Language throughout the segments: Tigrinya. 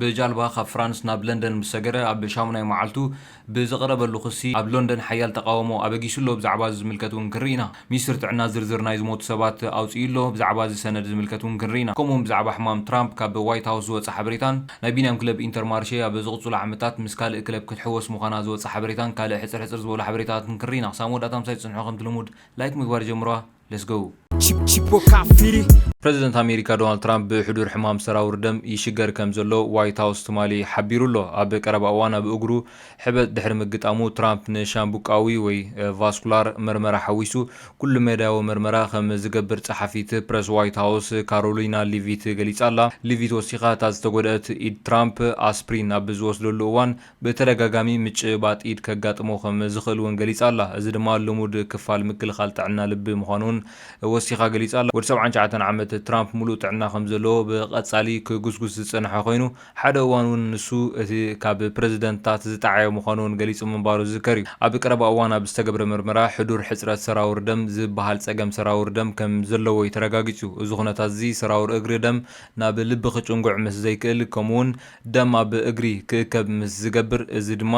ብጃልባ ካብ ፍራንስ ናብ ለንደን ምስ ሰገረ ኣብ ሻሙናይ መዓልቱ ብዝቐረበሉ ክሲ ኣብ ሎንደን ሓያል ተቓውሞ ኣበጊሱ ኣሎ። ብዛዕባ እዚ ዝምልከት እውን ክንርኢ ኢና። ሚኒስትር ጥዕና ዝርዝር ናይ ዝሞቱ ሰባት ኣውፅኡ ኣሎ። ብዛዕባ እዚ ሰነድ ዝምልከት እውን ክንርኢ ኢና። ከምኡውን ብዛዕባ ሕማም ትራምፕ ካብ ዋይት ሃውስ ዝወፀ ሓበሬታን ናይ ቢንያም ክለብ ኢንተርማርሼ ኣብ ዝቕፅሉ ዓመታት ምስ ካልእ ክለብ ክትሕወስ ምዃና ዝወፀ ሓበሬታን ካልእ ሕፅር ሕፅር ዝበሉ ሓበሬታትን ክንርኢ ኢና። ክሳብ መወዳእታ ምሳይ ፅንሑ። ከምቲ ልሙድ ላይክ ምግባር ጀምሯ። Let's go። Chip- Chipo Kafiri. ፕረዚደንት ኣሜሪካ ዶናልድ ትራምፕ ብሕዱር ሕማም ሰራውር ደም ይሽገር ከም ዘሎ ዋይት ሃውስ ትማሊ ሓቢሩ ኣሎ። ኣብ ቀረባ እዋን ኣብ እግሩ ሕበጥ ድሕሪ ምግጣሙ ትራምፕ ንሻምቡቃዊ ወይ ቫስኩላር መርመራ ሓዊሱ ኩሉ መዳያዊ መርመራ ከም ዝገብር ጸሓፊት ፕረስ ዋይት ሃውስ ካሮሊና ሊቪት ገሊጻ ኣላ። ሊቪት ወሲኻ እታ ዝተጎድአት ኢድ ትራምፕ ኣስፕሪን ኣብ ዝወስደሉ እዋን ብተደጋጋሚ ምጭባጥ ኢድ ከጋጥሞ ከም ዝኽእል እውን ገሊጻ ኣላ። እዚ ድማ ልሙድ ክፋል ምክልኻል ጥዕና ልቢ ምዃኑ እውን ወሲኻ ገሊጻ ኣላ። ወዲ ሰብዓን ትሽዓተን ዓመት ትራምፕ ምሉእ ጥዕና ከም ዘለዎ ብቐጻሊ ክጉስጉስ ዝጸንሐ ኮይኑ፣ ሓደ እዋን እውን ንሱ እቲ ካብ ፕረዚደንትታት ዝጠዓየ ምዃኑ እውን ገሊጹ ምንባሩ ዝዝከር እዩ። ኣብ ቀረባ እዋን ኣብ ዝተገብረ መርመራ ሕዱር ሕጽረት ሰራውር ደም ዝበሃል ጸገም ሰራውር ደም ከም ዘለዎ እዩ ተረጋጊጹ። እዚ ኩነታት እዚ ሰራውር እግሪ ደም ናብ ልቢ ክጭንጉዕ ምስ ዘይክእል፣ ከምኡውን ደም ኣብ እግሪ ክእከብ ምስ ዝገብር፣ እዚ ድማ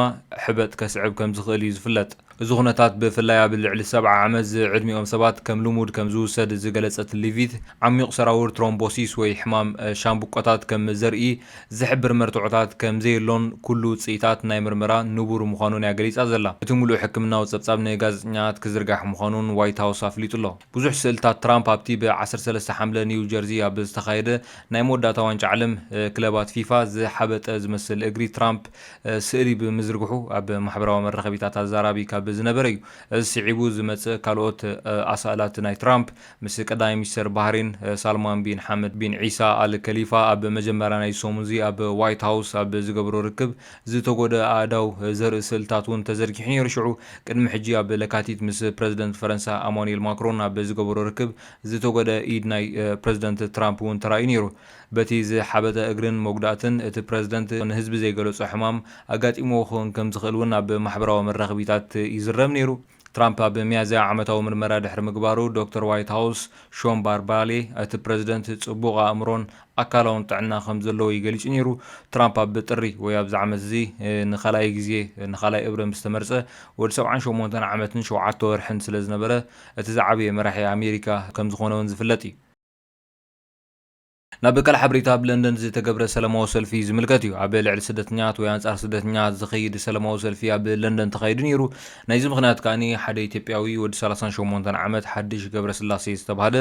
ሕበጥ ከስዕብ ከም ዝኽእል እዩ ዝፍለጥ። እዚ ኩነታት ብፍላይ ኣብ ልዕሊ ሰብዓ ዓመት ዝዕድሚኦም ሰባት ከም ልሙድ ከም ዝውሰድ ዝገለጸት ሊቪት፣ ዓሚቕ ሰራውር ትሮምቦሲስ ወይ ሕማም ሻምብቆታት ከም ዘርኢ ዝሕብር መርትዖታት ከም ዘየሎን ኩሉ ውጽኢታት ናይ ምርመራ ንቡር ምዃኑን እያ ገሊጻ ዘላ። እቲ ምሉእ ሕክምናዊ ጸብጻብ ንጋዜጠኛታት ክዝርጋሕ ምዃኑን ዋይት ሃውስ ኣፍሊጡ ኣሎ። ብዙሕ ስእልታት ትራምፕ ኣብቲ ብ ዓሰርተ ሰለስተ ሓምለ ኒው ጀርዚ ኣብ ዝተኻየደ ናይ መወዳእታ ዋንጫ ዓለም፣ እ፣ ክለባት ፊፋ ዝሓበጠ ዝመስል እግሪ ትራምፕ፣ እ፣ ስእሊ ብምዝርግሑ ኣብ ማሕበራዊ መራኸቢታት ኣዛራቢ ካብ ዝነበረ እዩ። እዚ ስዒቡ ዝመጽእ ካልኦት፣ እ፣ ኣሳእላት ናይ ትራምፕ ምስ ቀዳማይ ሚኒስተር ባህሬን፣ እ፣ ሳልማን ቢን ሓመድ ቢን ዒሳ ኣል ከሊፋ ኣብ መጀመርያ ናይ ሰሙን እዚ ኣብ ዋይት ሃውስ ኣብ ዝገብሮ ርክብ ዝተጎደ ኣእዳው ዘርኢ ስእልታት እውን ተዘርጊሑ ነይሩ። ሽዑ ቅድሚ ሕጂ ኣብ ለካቲት ምስ ፕረዚደንት ፈረንሳ ኣማኑኤል ማክሮን ኣብ ዝገበሮ ርክብ ዝተጎደ ኢድ ናይ፣ እ፣ ፕረዚደንት ትራምፕ እውን ተራእዩ ነይሩ። በቲ ዝሓበጠ እግርን መጉዳእትን እቲ ፕረዚደንት ንህዝቢ ዘይገለጾ ሕማም ኣጋጢምዎ ክኸውን ከም ዝኽእል እውን ኣብ ማሕበራዊ መራኸቢታት ይዝረብ ነይሩ። ትራምፕ ኣብ ሚያዝያ ዓመታዊ ምርመራ ድሕሪ ምግባሩ ዶክተር ዋይት ሃውስ ሾን ባርባሌ እቲ ፕረዚደንት ጽቡቕ ኣእምሮን ኣካላውን ጥዕና ከም ዘለዎ እዩ ገሊጹ ነይሩ። ትራምፕ ኣብ ጥሪ ወይ ኣብዚ ዓመት እዚ፣ እ፣ ንኻልኣይ ግዜ፣ እ፣ ንኻልኣይ እብረ ምስ ተመርጸ ወዲ ሰብዓን ሸሞንተን ዓመትን ሸውዓተ ወርሕን ስለ ዝነበረ እቲ ዝዓበየ መራሒ ኣሜሪካ ከም ዝኾነ እውን ዝፍለጥ እዩ። ናብ ካልእ ሓበሬታ ኣብ ለንደን ዝተገብረ ሰላማዊ ሰልፊ ዝምልከት እዩ። ኣብ ልዕሊ ስደተኛታት ወይ ኣንጻር ስደተኛታት ዝኸይድ ሰላማዊ ሰልፊ ኣብ ለንደን ተኻይዱ ነይሩ። ናይዚ ምኽንያት ከኣ ሓደ ኢትዮጵያዊ ወዲ ሰላሳን ሸሞንተን ዓመት ሓድሽ ገብረስላሴ ዝተባህለ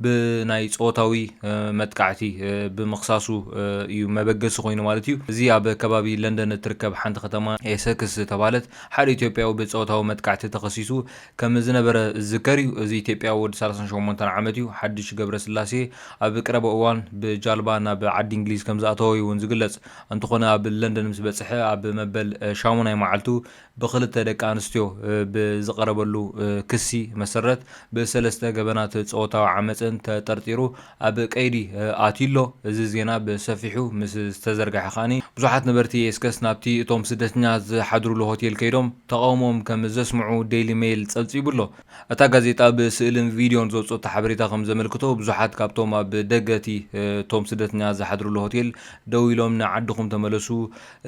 ብናይ ጾታዊ፣ እ፣ መጥቃዕቲ፣ እ፣ ብምኽሳሱ፣ እ፣ እዩ መበገሲ ኮይኑ ማለት እዩ። እዚ ኣብ ከባቢ ለንደን እትርከብ ሓንቲ ከተማ ኤሰክስ ዝተባህለት ሓደ ኢትዮጵያዊ ብጾታዊ መጥቃዕቲ ተኸሲሱ ከም ዝነበረ ዝዝከር እዩ። እዚ ኢትዮጵያዊ ወዲ ሰላሳን ሸሞንተን ዓመት እዩ። ሓድሽ ገብረስላሴ ኣብ ቀረባ እዋን ብጃልባ ናብ ዓዲ እንግሊዝ ከም ዝኣተወ እዩ እውን ዝግለጽ። እንተኾነ ኣብ ለንደን ምስ በጽሐ ኣብ መበል፣ እ፣ ሻሙናይ መዓልቱ ብኽልተ ደቂ ኣንስትዮ፣ እ፣ ብዝቐረበሉ፣ እ፣ ክሲ መሰረት ብሰለስተ ገበናት ጾታዊ ዓመጽን ተጠርጢሩ ኣብ ቀይዲ፣ እ፣ ኣትዩ ኣሎ። እዚ ዜና ብሰፊሑ ምስ ዝተዘርግሐ ከኣ ብዙሓት ነበርቲ ኤሰክስ ናብቲ እቶም ስደተኛታት ዝሓድሩሉ ሆቴል ከይዶም ተቓውሞኦም ከም ዘስምዑ ዴይሊ ሜይል ጸብጺቡ ኣሎ። እታ ጋዜጣ ብስእልን ቪድዮን ዘውጽኦቶ ሓበሬታ ከም ዘመልክቶ፣ ብዙሓት ካብቶም ኣብ ደገ እቲ፣ እ፣ እቶም ስደተኛታት ዝሓድሩሉ ሆቴል ደው ኢሎም "ንዓድኹም ተመለሱ፣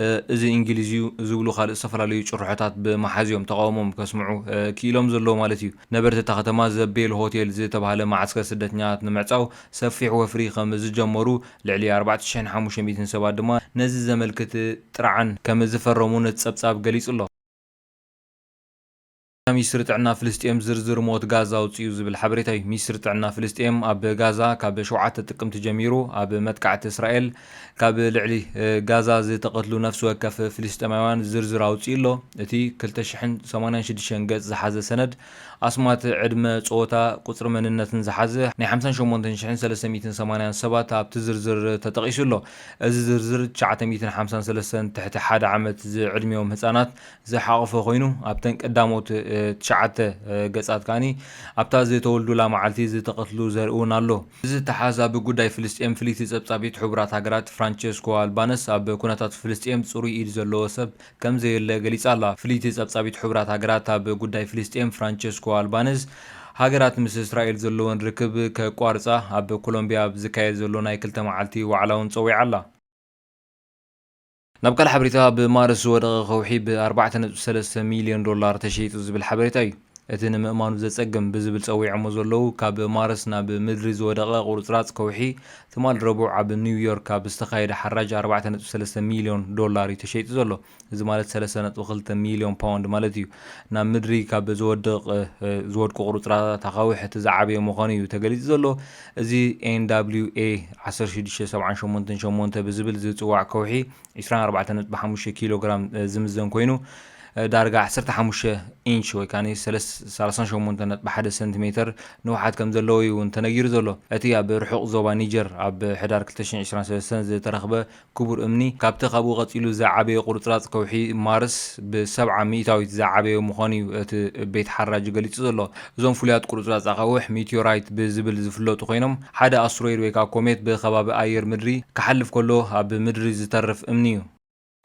እ፣ እዚ እንግሊዝ እዩ" ዝብሉ ካልእ ዝተፈላለዩ ጭርሖታት ብምሓዝ እዮም ተቓውሞኦም ከስምዑ፣ እ፣ ክኢሎም ዘለዉ ማለት እዩ። ነበርቲ እታ ከተማ ዘቤል ሆቴል ዝተባህለ መዓስከር ስደተኛታት ንምዕጻው ሰፊሕ ወፍሪ ከም ዝጀመሩ፣ ልዕሊ ኣርባዕተ ሽሕን ሓሙሽተ ሚእትን ሰባት ድማ ነዚ ዘመልክት ጥርዓን ከም ዝፈረሙን እቲ ጸብጻብ ገሊጹ ኣሎ። ሚኒስትሪ ጥዕና ፍልስጤም ዝርዝር ሞት ጋዛ ኣውጺኡ ዝብል ሓበሬታ እዩ። ሚኒስትሪ ጥዕና ፍልስጤም ኣብ ጋዛ ካብ ሸውዓተ ጥቅምቲ ጀሚሩ ኣብ መጥቃዕቲ እስራኤል ካብ ልዕሊ፣ እ፣ ጋዛ ዝተቐትሉ ነፍሲ ወከፍ ፍልስጤማውያን ዝርዝር ኣውጺኡ ኣሎ። እቲ ክልተ ሽሕን ሰማንያን ሽዱሽተን ገጽ ዝሓዘ ሰነድ ኣስማት ዕድመ፣ ጾታ፣ ቁጽሪ መንነትን ዝሓዘ ናይ ሓምሳን ሸሞንተን ሽሕን ሰለስተ ሚእትን ሰማንያን ሰባት ኣብቲ ዝርዝር ተጠቒሱ ኣሎ። እዚ ዝርዝር ትሽዓተ ሚእትን ሓምሳን ሰለስተን ትሕቲ ሓደ ዓመት ዝዕድሚኦም ህጻናት ዝሓቖፈ ኮይኑ፣ ኣብተን ቀዳሞት፣ እ፣ ትሽዓተ፣ እ፣ ገጻት ከኣ ኣብታ ዝተወልዱላ መዓልቲ ዝተቐትሉ ዘርኢ እውን ኣሎ። እዚ ተሓዝ ኣብ ጉዳይ ፍልስጤም ፍልይቲ ጸብጻቢት ሕቡራት ሃገራት ፍራንቸስኮ ኣልባነስ ኣብ ኩነታት ፍልስጤም ጽሩይ ኢድ ዘለዎ ሰብ ከም ዘየለ ገሊጻ ኣላ። ፍልይቲ ጸብጻቢት ሕቡራት ሃገራት ኣብ ጉዳይ ፍልስጤም ፍራንቸስኮ ኣልባነስ ሃገራት ምስ እስራኤል ዘለወን ርክብ ከቋርጻ ኣብ ኮሎምቢያ ኣብ ዝካየድ ዘሎ ናይ ክልተ መዓልቲ ዋዕላ እውን ጸዊዓ ኣላ። ናብ ካልእ ሓበሬታ፣ ብማርስ ዝወደቐ ከውሒ ብ ኣርባዕተ ነጥቢ ሰለስተ ሚልዮን ዶላር ተሸይጡ ዝብል ሓበሬታ እዩ። እቲ ንምእማኑ ዘጸግም ብዝብል ጸዊዖሞ ዘለዉ፣ ካብ ማርስ ናብ ምድሪ ዝወደቐ ቁርጽራጽ ከውሒ ትማል ረቡዕ ኣብ ኒውዮርክ ኣብ ዝተኻየደ ሓራጅ ኣርባዕተ ነጥቢ ሰለስተ ሚልዮን ዶላር እዩ ተሸይጡ ዘሎ። እዚ ማለት ሰለስተ ነጥቢ ክልተ ሚልዮን ፓውንድ ማለት እዩ። ናብ ምድሪ ካብ ዝወድቕ፣ እ፣ ዝወድቁ ቁርጽራጻት ኣኻውሕ እቲ ዝዓበየ ምዃኑ እዩ ተገሊጹ ዘሎ። እዚ ኤን ዳብሊው ኤ ዓሰርተ ሽዱሽተ ሰብዓን ሸሞንተን ሸሞንተ ብዝብል ዝጽዋዕ ከውሒ ዕስራን ኣርባዕተን ነጥቢ ሓሙሽተ ኪሎ ግራም፣ እ፣ ዝምዘን ኮይኑ፣ እ፣ ዳርጋ ዓሰርተ ሓሙሽተ ኢንች ወይ ከኣ ሰላሳን ሸሞንተን ነጥቢ ሓደ ሰንቲሜተር ንውሓት ከም ዘለዎ እዩ እውን ተነጊሩ ዘሎ። እቲ ኣብ ርሑቕ ዞባ ኒጀር ኣብ ሕዳር ክልተ ሽሕን ዕስራን ሰለስተን ዝተረኽበ ክቡር እምኒ፣ ካብቲ ካብኡ ቀጺሉ ዝዓበየ ቁርጽራጽ ከውሒ ማርስ ብሰብዓ ሚእታዊት ዝዓበየ ምዃኑ እዩ እቲ ቤት ሓራጅ ገሊጹ ዘሎ። እዞም ፍሉያት ቁርጽራጽ ኣኻውሕ ሚቲዮራይት ብዝብል ዝፍለጡ ኮይኖም፣ ሓደ ኣስትሮይድ ወይ ከኣ ኮሜት ብከባቢ ኣየር ምድሪ ክሓልፍ ከሎ ኣብ ምድሪ ዝተርፍ እምኒ እዩ።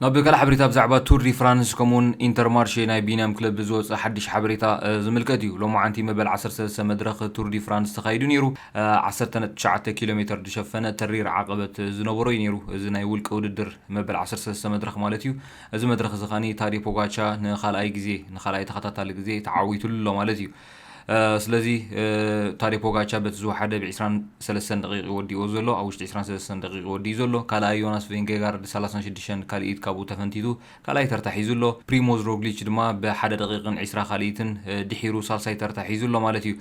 ናብ ካልእ ሓበሬታ፣ ብዛዕባ ቱር ዲ ፍራንስ ከምኡውን ኢንተርማርሼ ናይ ቢንያም ክለብ ዝወጸ ሓድሽ ሓበሬታ፣ እ፣ ዝምልከት እዩ። ሎማዓንቲ መበል ዓሰርተ ሰለስተ መድረኽ ቱር ዲ ፍራንስ ተኻይዱ ነይሩ። እ፣ ዓሰርተ ነጥቢ ትሽዓተ ኪሎ ሜተር ዝሸፈነ ተሪር ዓቐበት ዝነበሮ እዩ ነይሩ። እዚ ናይ ውልቂ ውድድር መበል ዓሰርተ ሰለስተ መድረኽ ማለት እዩ። እዚ መድረኽ እዚ ኸኣኒ ታዴ ፖጋቻ ንኻልኣይ ግዜ፣ ንኻልኣይ ተኸታታሊ ግዜ ተዓዊቱሉ ኣሎ ማለት እዩ። እ፣ ስለዚ፣ እ፣ ታዴ ፖጋቻ በቲ ዝወሓደ ብ ዕስራን ሰለስተን ደቂቕ ወዲእዎ ዘሎ፣ ኣብ ውሽጢ ዕስራን ሰለስተን ደቂቕ ወዲኡ ዘሎ። ካልኣይ ዮናስ ቬንጌጋርድ ሰላሳን ሽዱሽተን ካልኢት ካብኡ ተፈንቲቱ ካልኣይ ተርታ ሒዙ ኣሎ። ፕሪሞዝ ሮግሊች ድማ ብሓደ ደቂቕን ዕስራ ካልኢትን፣ እ፣ ድሒሩ ሳልሳይ ተርታ ሒዙ ኣሎ ማለት እዩ።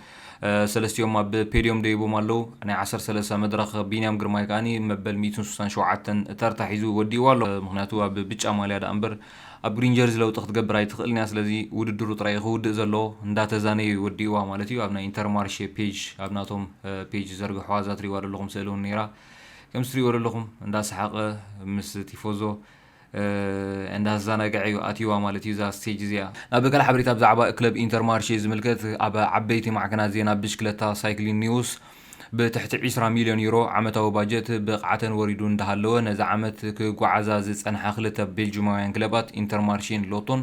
እ፣ ሰለስቲኦም ኣብ ፔድዮም ደይቦም ኣለዉ። ናይ ዓሰርተ ሰለስተ መድረኽ ቢንያም ግርማይ ከኣኒ መበል ሚእትን ስሳን ሸውዓተን ተርታ ሒዙ ወዲእዎ ኣሎ። ምኽንያቱ ኣብ ብጫ ማልያ ደኣ እምበር ኣብ ግሪን ጀርዚ ለውጢ ክትገብር ኣይትኽእልን እያ። ስለዚ ውድድሩ ጥራይ ክውድእ ዘለዎ እንዳተዛነዩ ወዲእዋ ማለት እዩ። ኣብ ናይ ኢንተርማርሼ ፔጅ፣ ኣብ ናቶም፣ እ፣ ፔጅ ዘርግሕዋ እዛ ትሪእዋ ዘለኹም ስእሊ እውን ነይራ። ከምዚ ትሪእዎ ዘለኹም እንዳሰሓቐ ምስ ቲፎዞ፣ እ፣ እንዳዘናግዐ እዩ ኣትይዋ ማለት እዩ እዛ ስቴጅ እዚኣ። ናብ ካልእ ሓበሬታ ብዛዕባ ክለብ ኢንተርማርሼ ዝምልከት፣ ኣብ ዓበይቲ ማዕከናት ዜና ብሽክለታ ሳይክሊን ኒውስ ብትሕቲ ዕስራ ሚልዮን ዩሮ ዓመታዊ ባጀት ብቕዓተን ወሪዱ እንዳሃለወ፣ ነዚ ዓመት ክጓዓዛ ዝጸንሓ ክልተ ቤልጂማውያን ክለባት ኢንተርማርሼን ሎቶን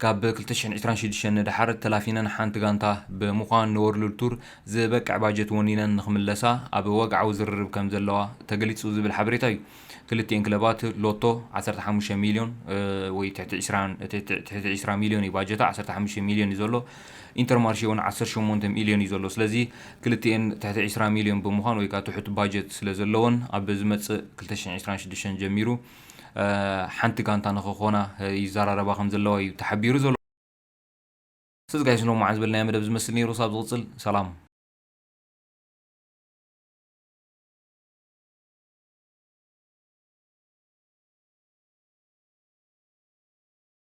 ካብ ክልተ ሽሕን ዕስራን ሽዱሽተን ንደሓር ተላፊነን ሓንቲ ጋንታ ብምዃን ንወርልድ ቱር ዝበቅዕ ባጀት ወኒነን ንኽምለሳ ኣብ ወግዓዊ ዝርርብ ከም ዘለዋ ተገሊጹ ዝብል ሓበሬታ እዩ። ክልቲኤን ክለባት ሎቶ ዓሰርተ ሓሙሽተ ሚልዮን፣ እ፣ ወይ ትሕቲ ዕስራ፣ ትሕቲ፣ ትሕቲ ዕስራ ሚልዮን እዩ ባጀታ፣ ዓሰርተ ሓሙሽተ ሚልዮን እዩ ዘሎ። ኢንተርማርሼ እውን ዓሰርተ ሸሞንተ ሚልዮን እዩ ዘሎ። ስለዚ ክልቲኤን ትሕቲ ዕስራ ሚልዮን ብምዃን ወይ ከዓ ትሑት ባጀት ስለ ዘለወን፣ ኣብ ዝመጽእ ክልተ ሽሕን ዕስራን ሽዱሽተን ጀሚሩ፣ እ፣ ሓንቲ ጋንታ ንኽኾና፣ እ፣ ይዘራረባ ከም ዘለዋ እዩ ተሓቢሩ ዘሎ። ስለዚ ጋይስ፣ ሎማዓንቲ ዝበልናዮ መደብ ዝመስል ነይሩ። ሳብ ዝቕጽል፣ ሰላም።